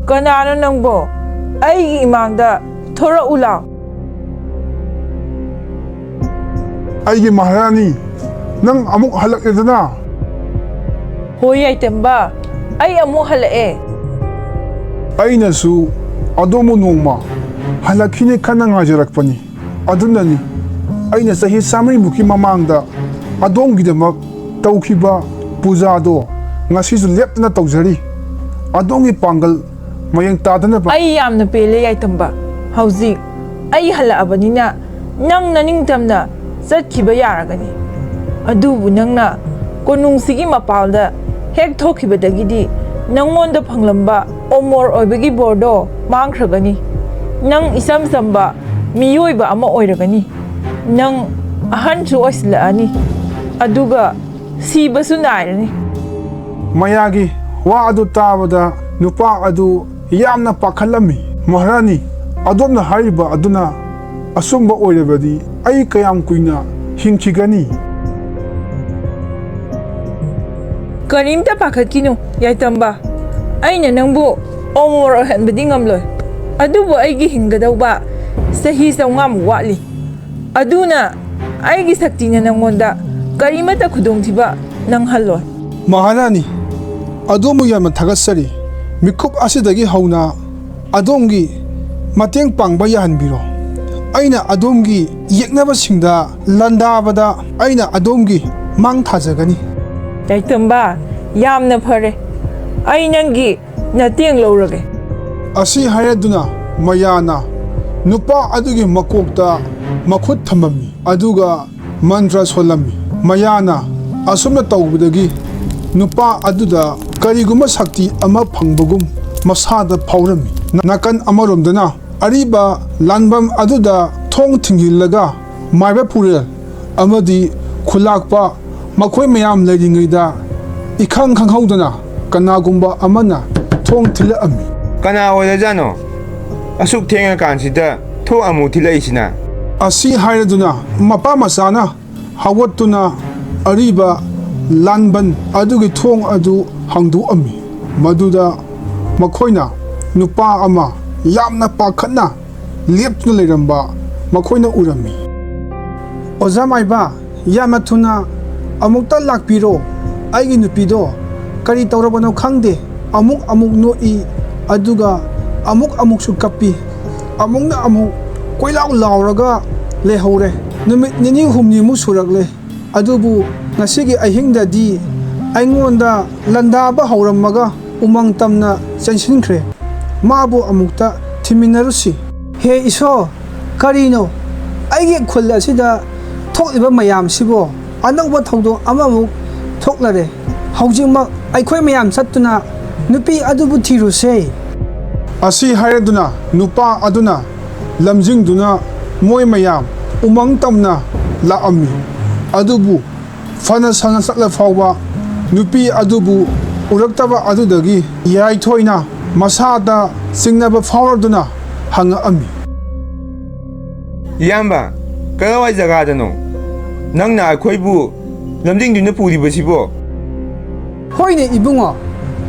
ꯀꯅꯥꯅꯣ ꯅꯪꯕꯣ? ꯑꯩꯒꯤ ꯏꯃꯥꯡꯗ ꯊꯣꯔꯛꯎ ꯂꯥꯎ꯫ ꯑꯩꯒꯤ ꯃꯍꯥꯔꯥꯅꯤ, ꯅꯪ ꯑꯃꯨꯛ ꯍꯜꯂꯛꯂꯦꯗꯅ? ꯍꯣꯏ ꯌꯥꯏꯇꯝꯕ, ꯑꯩ ꯑꯃꯨꯛ ꯍꯜꯂꯛꯑꯦ꯫ ꯑꯩꯅꯁꯨ ꯑꯗꯣꯝꯕꯨ ꯅꯣꯡꯃ ꯍꯜꯂꯛꯈꯤꯅꯤ ꯈꯟꯅ ꯉꯥꯏꯖꯔꯛꯄꯅꯤ꯫ ꯑꯗꯨꯅꯅꯤ ꯑꯩꯅ ꯆꯍꯤ ꯆꯥꯃꯔꯤꯃꯨꯛꯀꯤ ꯃꯃꯥꯡꯗ ꯑꯗꯣꯝꯒꯤꯗꯃꯛ ꯇꯧꯈꯤꯕ ꯄꯨꯖꯥꯗꯣ ꯉꯁꯤꯁꯨ ꯂꯦꯞꯇꯅ ꯇꯧꯖꯔꯤ꯫ ꯑꯗꯣꯝꯒꯤ ꯄꯥꯡꯒꯜ ꯃꯌꯦꯡ ꯇꯥꯗꯅꯕ꯫ ꯑꯩ ꯌꯥꯝꯅ ꯄꯦꯜꯂꯦ ꯌꯥꯏꯇꯝꯕ꯫ ꯍꯧꯖꯤꯛ ꯑꯩ ꯍꯜꯂꯛꯑꯕꯅꯤꯅ ꯅꯪ ꯅꯅꯤꯡꯇꯝꯅ ꯆꯠꯈꯤꯕ ꯌꯥꯔꯒꯅꯤ꯫ ꯑꯗꯨꯕꯨ ꯅꯪꯅ ꯀꯣꯅꯨꯡꯁꯤꯒꯤ ꯃꯄꯥꯜꯗ ꯍꯦꯛ ꯊꯣꯛꯈꯤꯕꯗꯒꯤꯗꯤ ꯅꯪꯉꯣꯟꯗ ꯐꯪꯂꯝꯕ ꯑꯣꯃꯣꯔ ꯑꯣꯏꯕꯒꯤ ꯕꯣꯔꯗꯣ ꯃꯥꯡꯈ꯭ꯔꯒꯅꯤ꯫ ꯅꯪ ꯏꯆꯝ ꯆꯝꯕ ꯃꯤꯑꯣꯏꯕ ꯑꯃ ꯑꯣꯏꯔꯒꯅꯤ꯫ ꯅꯪ ꯑꯍꯟꯁꯨ ꯑꯣꯏꯁꯤꯜꯂꯛꯑꯅꯤ, ꯑꯗꯨꯒ ꯁꯤꯕꯁꯨ ꯅꯥꯏꯔꯅꯤ꯫ ꯃꯌꯥꯒꯤ ꯋꯥ ꯑꯗꯨ ꯇꯥꯕꯗ ꯅꯨꯄꯥ ꯑꯗꯨ ꯌꯥꯝꯅ ꯄꯥꯈꯠꯂꯝꯃꯤ꯫ "ꯃꯍꯥꯔꯥꯅꯤ, ꯑꯗꯣꯝꯅ ꯍꯥꯏꯔꯤꯕ ꯑꯗꯨꯅ ꯑꯆꯨꯝꯕ ꯑꯣꯏꯔꯕꯗꯤ ꯑꯩ ꯀꯌꯥꯝ ꯀꯨꯏꯅ ꯍꯤꯡꯈꯤꯒꯅꯤ?" ꯀꯔꯤꯝꯇ ꯄꯥꯈꯠꯈꯤꯅꯨ, ꯌꯥꯏꯇꯝꯕ꯫ ꯑꯩꯅ ꯅꯪꯕꯨ ꯑꯣꯃꯣꯔ ꯑꯣꯏꯍꯟꯕꯗꯤ ꯉꯝꯂꯣꯏ, ꯑꯗꯨꯕꯨ ꯑꯩꯒꯤ ꯍꯤꯡꯒꯗꯧꯕ ꯆꯍꯤ ꯆꯥꯝꯃꯉꯥꯃꯨꯛ ꯋꯥꯠꯂꯤ꯫ ꯑꯗꯨꯅ ꯑꯩꯒꯤ ꯁꯛꯇꯤꯅ ꯅꯪꯉꯣꯟꯗ ꯀꯔꯤꯃꯠꯇ ꯈꯨꯗꯣꯡꯊꯤꯕ ꯅꯪꯍꯜꯂꯣꯏ꯫ ꯃꯍꯥꯔꯥꯅꯤ, ꯑꯗꯣꯝꯕꯨ ꯌꯥꯝꯅ ꯊꯥꯒꯠꯆꯔꯤ꯫ ꯃꯤꯀꯨꯞ ꯑꯁꯤꯗꯒꯤ ꯍꯧꯅ ꯑꯗꯣꯝꯒꯤ ꯃꯇꯦꯡ ꯄꯥꯡꯕ ꯌꯥꯍꯟꯕꯤꯔꯣ꯫ ꯑꯩꯅ ꯑꯗꯣꯝꯒꯤ ꯌꯦꯛꯅꯕꯁꯤꯡꯗ ꯂꯥꯟꯗꯥꯕꯗ ꯑꯩꯅ ꯑꯗꯣꯝꯒꯤ ꯃꯥꯡ ꯊꯥꯖꯒꯅꯤ꯫ ꯌꯥꯏꯇꯝꯕ, ꯌꯥꯝꯅ ꯐꯔꯦ꯫ ꯑꯩ ꯅꯪꯒꯤ ꯅꯇꯦꯡ ꯂꯧꯔꯒꯦ꯫ ꯑꯁꯤ ꯍꯥꯏꯔꯗꯨꯅ ꯃꯌꯥꯅ ꯅꯨꯄꯥ ꯑꯗꯨꯒꯤ ꯃꯀꯣꯛꯇ ꯃꯈꯨꯠ ꯊꯝꯃꯝꯃꯤ, ꯑꯗꯨꯒ ꯃꯟꯇ꯭ꯔ ꯁꯣꯜꯂꯝꯃꯤ꯫ ꯃꯌꯥꯅ ꯑꯁꯨꯝꯅ ꯇꯧꯕꯗꯒꯤ ꯅꯨꯄꯥ ꯑꯗꯨꯗ ꯀꯔꯤꯒꯨꯝꯕ ꯁꯛꯇꯤ ꯑꯃ ꯐꯪꯕꯒꯨꯝ ꯃꯁꯥꯗ ꯐꯥꯎꯔꯝꯃꯤ꯫ ꯅꯥꯀꯟ ꯑꯃꯔꯣꯝꯗꯅ ꯑꯔꯤꯕ ꯂꯥꯟꯕꯝ ꯑꯗꯨꯗ ꯊꯣꯡ ꯊꯤꯡꯖꯤꯜꯂꯒ ꯃꯥꯏꯕ ꯄꯨꯔꯦꯜ ꯑꯃꯗꯤ ꯈꯨꯂꯥꯛꯄ ꯃꯈꯣꯏ ꯃꯌꯥꯝ ꯂꯩꯔꯤꯉꯩꯗ ꯏꯈꯪ ꯈꯪꯍꯧꯗꯅ ꯀꯅꯥꯒꯨꯝꯕ ꯑꯃꯅ ꯊꯣꯡ ꯊꯤꯜꯂꯛꯑꯝꯃꯤ꯫ "ꯀꯅꯥ ꯑꯣꯏꯔꯖꯥꯠꯅꯣ? ꯑꯁꯨꯛ ꯊꯦꯡꯉꯀꯥꯟꯁꯤꯗ ꯊꯣꯡ ꯑꯃꯨꯛ ꯊꯤꯜꯂꯛꯏꯁꯤꯅ?" ꯑꯁꯤ ꯍꯥꯏꯔꯗꯨꯅ ꯃꯄꯥ ꯃꯆꯥꯅ ꯍꯧꯒꯠꯇꯨꯅ ꯑꯔꯤꯕ ꯂꯥꯟꯕꯟ ꯑꯗꯨꯒꯤ ꯊꯣꯡ ꯑꯗꯨ ꯍꯥꯡꯗꯣꯛꯑꯝꯃꯤ꯫ ꯃꯗꯨꯗ ꯃꯈꯣꯏꯅ ꯅꯨꯄꯥ ꯑꯃ ꯌꯥꯝꯅ ꯄꯥꯈꯠꯅ ꯂꯦꯞꯇꯨꯅ ꯂꯩꯔꯝꯕ ꯃꯈꯣꯏꯅ ꯎꯔꯝꯃꯤ꯫ "ꯑꯣꯖꯥ ꯃꯥꯏꯕ, ꯌꯥꯝꯅ ꯊꯨꯅ ꯑꯃꯨꯛꯇ ꯂꯥꯛꯄꯤꯔꯣ꯫ ꯑꯩꯒꯤ ꯅꯨꯄꯤꯗꯣ ꯀꯔꯤ ꯇꯧꯔꯕꯅꯣ ꯈꯪꯗꯦ꯫ ꯑꯃꯨꯛ ꯑꯃꯨꯛ ꯅꯣꯛꯏ, ꯑꯗꯨꯒ ꯑꯃꯨꯛ ꯑꯃꯨꯛꯁꯨ ꯀꯞꯄꯤ꯫ ꯑꯃꯨꯛꯅ ꯑꯃꯨꯛ ꯀꯣꯏꯂꯥꯎ ꯂꯥꯎꯔꯒ ꯂꯩꯍꯧꯔꯦ꯫ ꯅꯨꯃꯤꯠ ꯅꯤꯅꯤ ꯍꯨꯝꯅꯤꯃꯨꯛ ꯁꯨꯔꯛꯂꯦ꯫ ꯑꯗꯨꯕꯨ ꯉꯁꯤꯒꯤ ꯑꯍꯤꯡꯗꯗꯤ ꯑꯩꯉꯣꯟꯗ ꯂꯥꯟꯗꯥꯕ ꯍꯧꯔꯝꯃꯒ ꯎꯃꯪ ꯇꯝꯅ ꯆꯦꯟꯁꯤꯟꯈ꯭ꯔꯦ꯫ ꯃꯥꯕꯨ ꯑꯃꯨꯛꯇ ꯊꯤꯃꯤꯟꯅꯔꯨꯁꯤ꯫" "ꯍꯦ ꯏꯁꯣꯔ, ꯀꯔꯤꯅꯣ ꯑꯩꯒꯤ ꯈꯨꯜ ꯑꯁꯤꯗ ꯊꯣꯛꯂꯤꯕ ꯃꯌꯥꯝꯁꯤꯕꯣ? ꯑꯅꯧꯕ ꯊꯧꯗꯣꯛ ꯑꯃꯃꯨꯛ ꯊꯣꯛꯂꯔꯦ꯫ ꯍꯧꯖꯤꯛꯃꯛ ꯑꯩꯈꯣꯏ ꯃꯌꯥꯝ ꯆꯠꯇꯨꯅ ꯅꯨꯄꯤ ꯑꯗꯨꯕꯨ ꯊꯤꯔꯨꯁꯦ꯫" ꯑꯁꯤ ꯍꯥꯏꯔꯗꯨꯅ ꯅꯨꯄꯥ ꯑꯗꯨꯅ ꯂꯝꯖꯤꯡꯗꯨꯅ ꯃꯣꯏ ꯃꯌꯥꯝ ꯎꯃꯪ ꯇꯝꯅ ꯂꯥꯛꯑꯝꯃꯤ꯫ ꯑꯗꯨꯕꯨ ꯐꯅ ꯁꯥꯡꯅ ꯆꯠꯂ ꯐꯥꯎꯕ ꯅꯨꯄꯤ ꯑꯗꯨꯕꯨ ꯎꯔꯛꯇꯕ ꯑꯗꯨꯗꯒꯤ ꯌꯥꯏꯊꯣꯏꯅ ꯃꯁꯥꯗ ꯆꯤꯡꯅꯕ ꯐꯥꯎꯔꯗꯨꯅ ꯍꯪꯉꯛꯑꯝꯃꯤ꯫ "ꯏꯌꯥꯝꯕ, ꯀꯗꯥꯏꯋꯥꯏ ꯖꯒꯥꯗꯅꯣ ꯅꯪꯅ ꯑꯩꯈꯣꯏꯕꯨ ꯂꯝꯖꯤꯡꯗꯨꯅ ꯄꯨꯔꯤꯕꯁꯤꯕꯣ?" "ꯍꯣꯏꯅꯦ ꯏꯕꯨꯡꯉꯣ,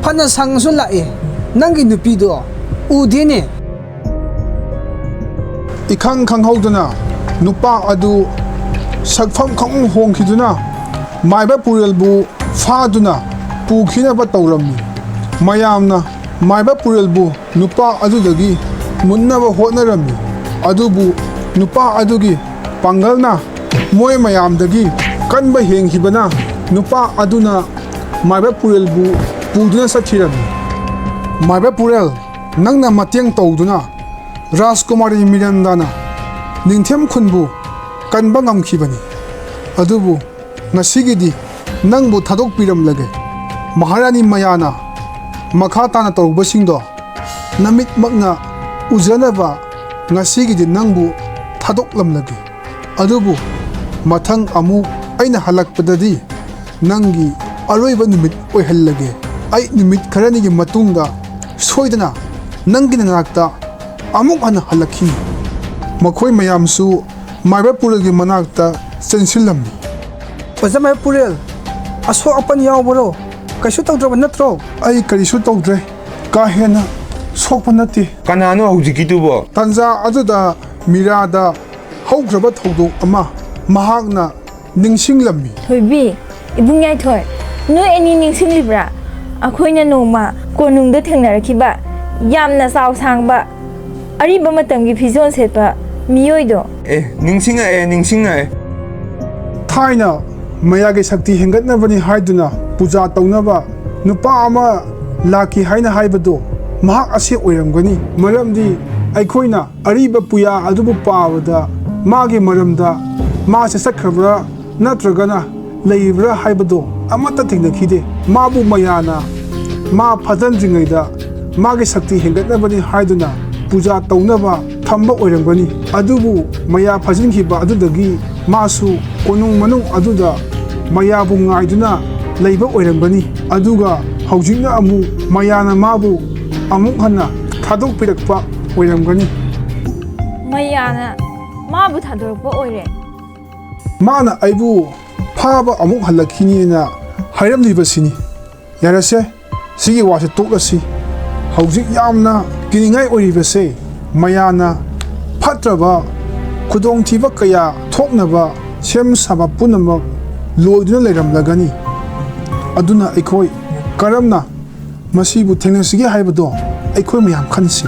ꯐꯅ ꯁꯥꯡꯅꯁꯨ ꯂꯥꯛꯑꯦ, ꯅꯪꯒꯤ ꯅꯨꯄꯤꯗꯣ ꯎꯗꯦꯅꯦ꯫" ꯏꯈꯪ ꯈꯪꯍꯧꯗꯅ ꯅꯨꯄꯥ ꯑꯗꯨ ꯁꯛꯐꯝ ꯈꯪꯍꯣꯡ ꯍꯣꯡꯈꯤꯗꯨꯅ ꯃꯥꯏꯕ ꯄꯨꯔꯦꯜꯕꯨ ꯐꯥꯗꯨꯅ ꯄꯨꯈꯤꯅꯕ ꯇꯧꯔꯝꯃꯤ꯫ ꯃꯌꯥꯝꯅ ꯃꯥꯏꯕ ꯄꯨꯔꯦꯜꯕꯨ ꯅꯨꯄꯥ ꯑꯗꯨꯗꯒꯤ ꯃꯨꯟꯅꯕ ꯍꯣꯠꯅꯔꯝꯃꯤ꯫ ꯑꯗꯨꯕꯨ ꯅꯨꯄꯥ ꯑꯗꯨꯒꯤ ꯄꯥꯡꯒꯜꯅ ꯃꯣꯏ ꯃꯌꯥꯝꯗꯒꯤ ꯀꯟꯕ ꯍꯦꯟꯈꯤꯕꯅ ꯅꯨꯄꯥ ꯑꯗꯨꯅ ꯃꯥꯏꯕ ꯄꯨꯔꯦꯜꯕꯨ ꯄꯨꯗꯨꯅ ꯆꯠꯈꯤꯔꯝꯃꯤ꯫ ꯃꯥꯏꯕ ꯄꯨꯔꯦꯜ, ꯅꯪꯅ ꯃꯇꯦꯡ ꯇꯧꯗꯨꯅ ꯔꯥꯖꯀꯨꯃꯥꯔꯤ ꯃꯤꯔꯟꯗꯥꯅ ꯅꯤꯡꯊꯦꯝ ꯈꯨꯟꯕꯨ ꯀꯟꯕ ꯉꯝꯈꯤꯕꯅꯤ꯫ ꯑꯗꯨꯕꯨ ꯉꯁꯤꯒꯤꯗꯤ ꯅꯪꯕꯨ ꯊꯥꯗꯣꯛꯄꯤꯔꯝꯂꯒꯦ꯫ ꯃꯍꯥꯔꯥꯅꯤ ꯃꯌꯥꯅ ꯃꯈꯥ ꯇꯥꯅ ꯇꯧꯔꯨꯕꯁꯤꯡꯗꯣ ꯅꯃꯤꯠꯃꯛꯅ ꯎꯖꯅꯕ ꯉꯁꯤꯒꯤꯗꯤ ꯅꯪꯕꯨ ꯊꯥꯗꯣꯛꯂꯝꯂꯒꯦ꯫ ꯑꯗꯨꯕꯨ ꯃꯊꯪ ꯑꯃꯨꯛ ꯑꯩꯅ ꯍꯜꯂꯛꯄꯗꯗꯤ ꯅꯪꯒꯤ ꯑꯔꯣꯏꯕ ꯅꯨꯃꯤꯠ ꯑꯣꯏꯍꯜꯂꯒꯦ꯫ ꯑꯩ ꯅꯨꯃꯤꯠ ꯈꯔꯅꯤꯒꯤ ꯃꯇꯨꯡꯗ ꯁꯣꯏꯗꯅ ꯅꯪꯒꯤ ꯅꯅꯥꯛꯇ ꯑꯃꯨꯛ ꯍꯟꯅ ꯍꯜꯂꯛꯈꯤꯅꯤ꯫" ꯃꯈꯣꯏ ꯃꯌꯥꯝꯁꯨ ꯃꯥꯏꯕ ꯄꯨꯔꯦꯜꯒꯤ ꯃꯅꯥꯛꯇ ꯆꯦꯟꯁꯤꯜꯂꯝꯃꯤ꯫ "ꯑꯣꯖꯥ ꯃꯥꯏꯕ ꯄꯨꯔꯦꯜ, ꯑꯁꯣꯛ ꯑꯄꯟ ꯌꯥꯎꯕꯔꯣ? ꯀꯩꯁꯨ ꯇꯧꯗ꯭ꯔꯕ ꯅꯠꯇ꯭ꯔꯣ?" "ꯑꯩ ꯀꯔꯤꯁꯨ ꯇꯧꯗ꯭ꯔꯦ꯫ ꯀꯥ ꯍꯦꯟꯅ ꯁꯣꯛꯄ ꯅꯠꯇꯦ꯫ ꯀꯅꯥꯅꯣ ꯍꯧꯖꯤꯛꯀꯤꯗꯨꯕꯣ? ꯇꯥꯟꯖꯥ ꯑꯗꯨꯗ ꯃꯤꯔꯥꯗ ꯍꯧꯈ꯭ꯔꯕ ꯊꯧꯗꯣꯛ ꯑꯃ ꯃꯍꯥꯛꯅ ꯅꯤꯡꯁꯤꯡꯂꯝꯃꯤ꯫ ꯊꯣꯏꯕꯤ, ꯏꯕꯨꯡ ꯌꯥꯏꯊꯣꯏ, ꯅꯣꯏ ꯑꯅꯤ ꯅꯤꯡꯁꯤꯡꯂꯤꯕ꯭ꯔꯥ? ꯑꯩꯈꯣꯏꯅ ꯅꯣꯡꯃ ꯀꯣꯅꯨꯡꯗ ꯊꯦꯡꯅꯔꯛꯈꯤꯕ ꯌꯥꯝꯅ ꯆꯥꯎ ꯁꯥꯡꯕ ꯑꯔꯤꯕ ꯃꯇꯝꯒꯤ ꯐꯤꯖꯣꯜ ꯁꯦꯠꯄ ꯃꯤꯑꯣꯏꯗꯣ꯫ ꯑꯦ, ꯅꯤꯡꯁꯤꯡꯉꯛꯑꯦ, ꯅꯤꯡꯁꯤꯡꯉꯛꯑꯦ꯫ ꯊꯥꯏꯅ ꯃꯌꯥꯒꯤ ꯁꯛꯇꯤ ꯍꯦꯟꯒꯠꯅꯕꯅꯤ ꯍꯥꯏꯗꯨꯅ ꯄꯨꯖꯥ ꯇꯧꯅꯕ ꯅꯨꯄꯥ ꯑꯃ ꯂꯥꯛꯈꯤ ꯍꯥꯏꯅ ꯍꯥꯏꯕꯗꯣ ꯃꯍꯥꯛ ꯑꯁꯤ ꯑꯣꯏꯔꯝꯒꯅꯤ꯫ ꯃꯔꯝꯗꯤ ꯑꯩꯈꯣꯏꯅ ꯑꯔꯤꯕ ꯄꯨꯌꯥ ꯑꯗꯨꯕꯨ ꯄꯥꯕꯗ ꯃꯥꯒꯤ ꯃꯔꯝꯗ ꯃꯥꯁꯦ ꯆꯠꯈ꯭ꯔꯕ꯭ꯔꯥ ꯅꯠꯇ꯭ꯔꯒꯅ ꯂꯩꯔꯤꯕ꯭ꯔꯥ ꯍꯥꯏꯕꯗꯣ ꯑꯃꯠꯇ ꯊꯦꯡꯅꯈꯤꯗꯦ꯫ ꯃꯥꯕꯨ ꯃꯌꯥꯅ ꯃꯥ ꯐꯥꯖꯤꯟꯗ꯭ꯔꯤꯉꯩꯗ ꯃꯥꯒꯤ ꯁꯛꯇꯤ ꯍꯦꯟꯒꯠꯅꯕꯅꯤ ꯍꯥꯏꯗꯨꯅ ꯄꯨꯖꯥ ꯇꯧꯅꯕ ꯊꯝꯕ ꯑꯣꯏꯔꯝꯒꯅꯤ꯫ ꯑꯗꯨꯕꯨ ꯃꯌꯥ ꯐꯥꯖꯤꯟꯈꯤꯕ ꯑꯗꯨꯗꯒꯤ ꯃꯥꯁꯨ ꯀꯣꯅꯨꯡ ꯃꯅꯨꯡ ꯑꯗꯨꯗ ꯃꯌꯥꯕꯨ ꯉꯥꯏꯗꯨꯅ ꯂꯩꯕ ꯑꯣꯏꯔꯝꯒꯅꯤ꯫ ꯑꯗꯨꯒ ꯍꯧꯖꯤꯛꯅ ꯑꯃꯨꯛ ꯃꯌꯥꯅ ꯃꯥꯕꯨ ꯑꯃꯨꯛ ꯍꯟꯅ ꯊꯥꯗꯣꯛꯄꯤꯔꯛꯄ ꯑꯣꯏꯔꯝꯒꯅꯤ꯫ ꯃꯌꯥꯅ ꯃꯥꯕꯨ ꯊꯥꯗꯣꯔꯛꯄ ꯑꯣꯏꯔꯦ꯫ ꯃꯥꯅ ꯑꯩꯕꯨ ꯐꯥꯕ ꯑꯃꯨꯛ ꯍꯜꯂꯛꯈꯤꯅꯤꯅ ꯍꯥꯏꯔꯝꯂꯤꯕꯁꯤꯅꯤ꯫ ꯌꯥꯔꯦꯁꯦ, ꯁꯤꯒꯤ ꯋꯥꯁꯦ ꯇꯣꯛꯂꯁꯤ꯫ ꯍꯧꯖꯤꯛ ꯌꯥꯝꯅ ꯀꯤꯅꯤꯡꯉꯥꯏ ꯑꯣꯏꯔꯤꯕꯁꯦ ꯃꯌꯥꯅ ꯐꯠꯇ꯭ꯔꯕ ꯈꯨꯗꯣꯡꯊꯤꯕ ꯀꯌꯥ ꯊꯣꯛꯅꯕ ꯁꯦꯝ ꯁꯥꯕ ꯄꯨꯝꯅꯃꯛ ꯂꯣꯏꯗꯨꯅ ꯂꯩꯔꯝꯂꯒꯅꯤ꯫ ꯑꯗꯨꯅ ꯑꯩꯈꯣꯏ ꯀꯔꯝꯅ ꯃꯁꯤꯕꯨ ꯊꯦꯡꯅꯁꯤꯒꯦ ꯍꯥꯏꯕꯗꯣ ꯑꯩꯈꯣꯏ ꯃꯌꯥꯝ ꯈꯟꯁꯤ꯫